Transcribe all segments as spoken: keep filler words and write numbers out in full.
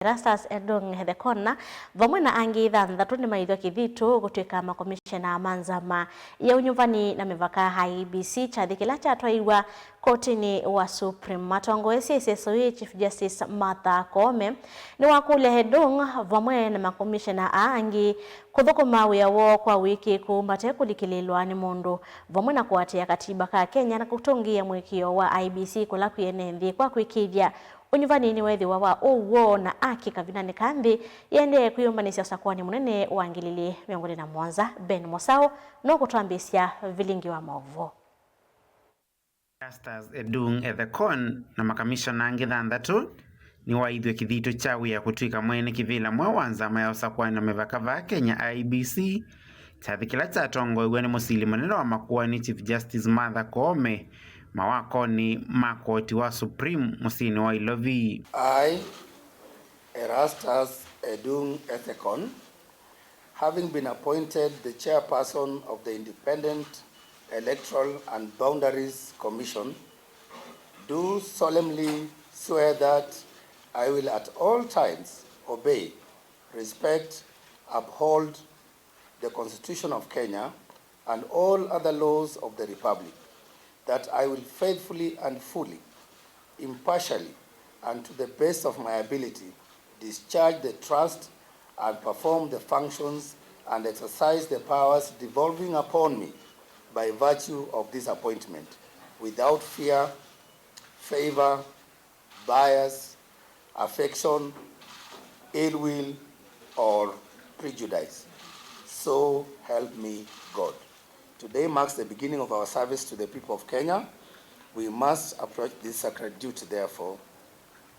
Erastus Edung Ethekon, vamwe na angĩ thanthatũ nĩmaĩthw'a kĩthitũ kũtw'ĩka makomishena ma nzama ya ũnyuvani na mĩvaka, I E B C, kyathĩ kĩla kyatwaiwa kotinĩ wa Supreme. Matongoesye ĩseso yĩĩ, Chief Justice Martha Koome nĩwakũlya Edung vamwe na makomishena aa angĩ kũthũkũma wĩa woo kwa ũĩkĩĩku mate kũlikĩlĩĩlwa nĩ mũndũ, vamwe na kũatĩĩa katiba ka Kenya na kũtũngĩĩa mũĩkĩĩo wa I E B C kũla kwĩ ene nthĩ kwa kũĩkĩĩthya ũnyuvani nĩweethĩwa wa ũw'o na aki kavindanĩ ka nthĩ ĩendee kwĩyũmbanĩsya ũsakũanĩ mũnene wa ngili ilĩ mĩongo ĩlĩ na mũonza. Ben Mũsaũ nũkũtwambĩĩsya vilingi wa maũvoo. Erastus Edung Ethekon na makamishona angĩ thanthatũ nĩwaĩthw'e kĩthitũ kya wĩa kũtw'ĩka mwene kĩvĩla mweũ wa nzama ya ũsakũani na mĩvaka vaa Kenya, I E B C, kyathĩ kĩla kyatongoew'e nĩ mũsili mũnene wa makoani, Chief Justice Martha Koome, mawakonĩ ma koti wa Supreme mũsyĩnĩ wa Ilovi. I, Erastus Edung Ethekon, having been appointed the chairperson of the Independent Electoral and Boundaries Commission, do solemnly swear that I will at all times obey, respect, uphold the Constitution of Kenya and all other laws of the Republic, that I will faithfully and fully, impartially, and to the best of my ability, discharge the trust and perform the functions and exercise the powers devolving upon me by virtue of this appointment, without fear, favor, bias, affection, ill will, or prejudice. So help me God. Today marks the beginning of our service to the people of Kenya. We must approach this sacred duty, therefore,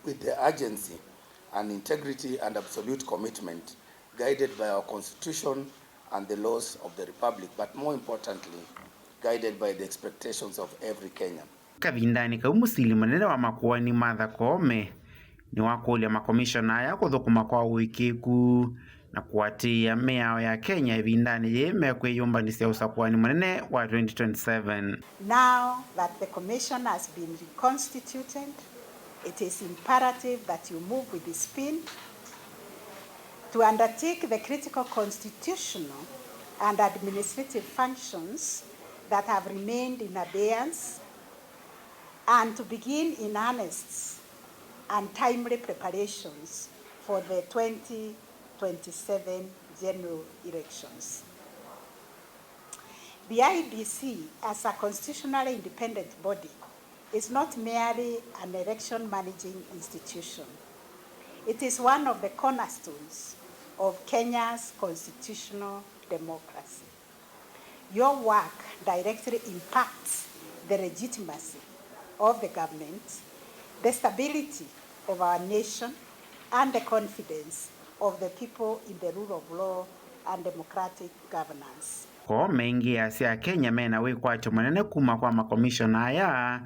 with the urgency and integrity and absolute commitment, guided by our Constitution and the laws of the Republic, but more importantly, guided by the expectations of every Kenyan. Kavindanĩ kau, mũsili mũnene wa makoani Martha Koome nĩwakũlya makomishona aya kũthũkũma kwa ũĩkĩĩku na kũatĩĩa mĩao ya Kenya ĩvindanĩ yĩĩ mekwĩyũmbanĩsya ũsakũani mũnene wa twenty twenty-seven. Now that the commission has been reconstituted, it is imperative that you move with speed to undertake the critical constitutional and administrative functions that have remained in abeyance and to begin in earnest and timely preparations for the twenty twenty-seven general elections. The I E B C, as a constitutionally independent body, is not merely an election managing institution. It is one of the cornerstones of Kenya's constitutional democracy. Your work directly impacts the legitimacy of the government, the stability of our nation, and the confidence of the people in the rule of law and democratic governance. Koome aingĩĩa Akenya mena wĩkwatyo mũnene kuma kwa makomishona aya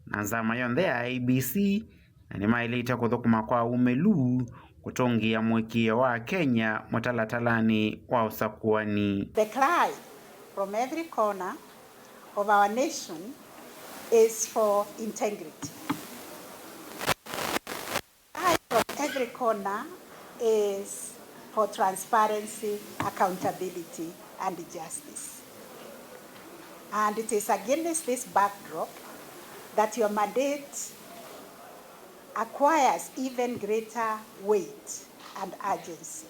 na nzama yonthe ya I E B C, na nĩmaĩlĩte kũthũkũma kwa ũmĩlu kũtũngĩĩa mũĩkĩĩo wa Kenya mũtalatalanĩ wa ũsakũani. The cry from every corner of our nation is for integrity. Cry from every corner is for transparency, accountability, and justice. And it is against this backdrop that your mandate acquires even greater weight and urgency.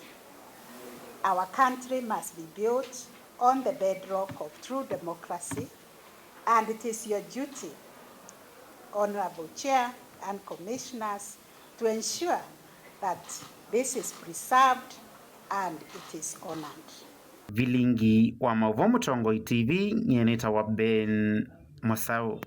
Our country must be built on the bedrock of true democracy, and it is your duty, Honorable Chair and Commissioners, to ensure that this is preserved and it is honored. Vilingi wa maũvoo, Mũtongoi T V, nyie nĩtawa Ben Mũsaũ.